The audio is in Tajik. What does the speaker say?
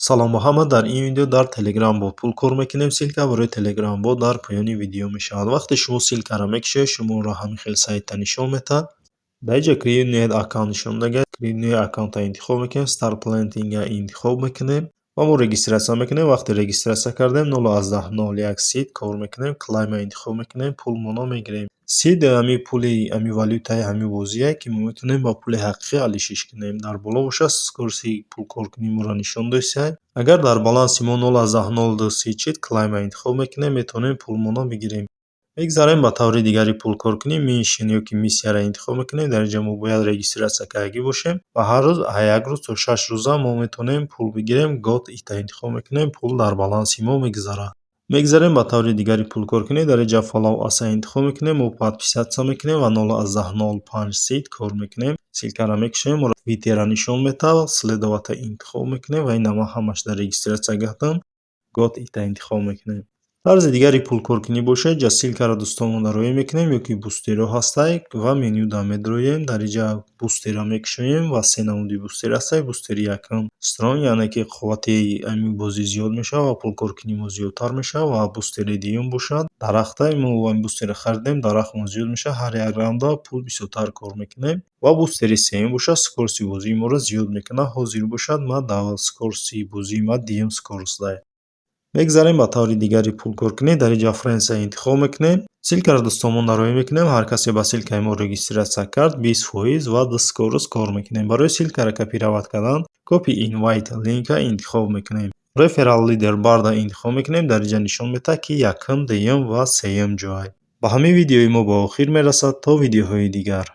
Салом ба ҳама. Дар ин видео дар Telegram бот пул кор мекунем. Ссылка барои Telegram бот дар поёни видео мешавад. Вақте шумо ссылкаро мекушоед, шуморо ҳамин хел сайта нишон медиҳад. Дар инҷа Create new account нишон додагиаст. Create new account интихоб мекунем, Start Planting интихоб мекунем ва мо регистрация мекунем. Вақте регистрация кардем, 0,01 сид кор мекунем, Claim интихоб мекунем, пулмонро мегирем. Сид ҳамин пули, ҳамин валютаи ҳамин бозие, ки мо метавонем ба пули ҳақиқӣ алишиш кунем. Дар боло бошад, скорости пулкоркунии моро нишон додааст. Агар дар баланси мо 0,02 сид шид, Claim интихоб мекунем, метавонем пулмонро бигирем. Мегзарем ба таври дигари пулкоркунӣ. Mission ё ки миссияро интихоб мекунем. Дар инҷа мо бояд регистрация кардагӣ бошем ва ҳар рӯз як рӯз то 6 рӯза мо метавонем пул бигирем. Got it интихоб мекунем, пул дар баланси мо мегузарад. Мегзарем ба таври дигари пулкоркунӣ. Дар инҷа Follow us интихоб мекунем, мо подписаться мекунем ва 0,05 сид кор мекунем. Ссылкаро мекушоем, моро Твиттерро нишон медиҳад, следовать интихоб мекунем ва ина ман ҳамаш дар регистрация гаштам. Got it интихоб мекунем. Тарзи дигари пулкоркунӣ бошад, инҷа ссылкаро дӯстонмон роӣ мекунем ё ки бустерҳо ҳастанд ва менюда медроем. Дар инҷа бустерро мекушоем ва се намуди бустер ҳастанд. Бустери якум Strong, яъне ки қуввати ҳамин бозӣ зиёд мешавад ва пулкоркунии мо зиёдтар мешавад, ва бустери дуюм бошад дарахта. Мо ҳамин бустерро харидем, дарахтмон зиёд мешавад, ҳар як раунда пул бисёртар кор мекунем. Ва бустери сеюм бошад, скорости бозии моро зиёд мекунад. Ҳозир бошад, ман дар скорости бозии ман дуюм скоростьда. Мегзарем ба таври дигари пулкоркунӣ. Дар инҷа Friends интихоб мекунем. Ссылкаро дӯстонмон роӣ мекунем. Ҳар касе ба ссылкаи мо регистрация кард, 20% ва ду скорость кор мекунем. Барои ссылкаро копировать кардан, Copy Invite link интихоб мекунем. Referral Leaderboard интихоб мекунем. Дар инҷа нишон медиҳад, ки якум, дуюм ва сеюм ҷой. Ба ҳамин видеои мо ба охир мерасад. То видеоҳои дигар.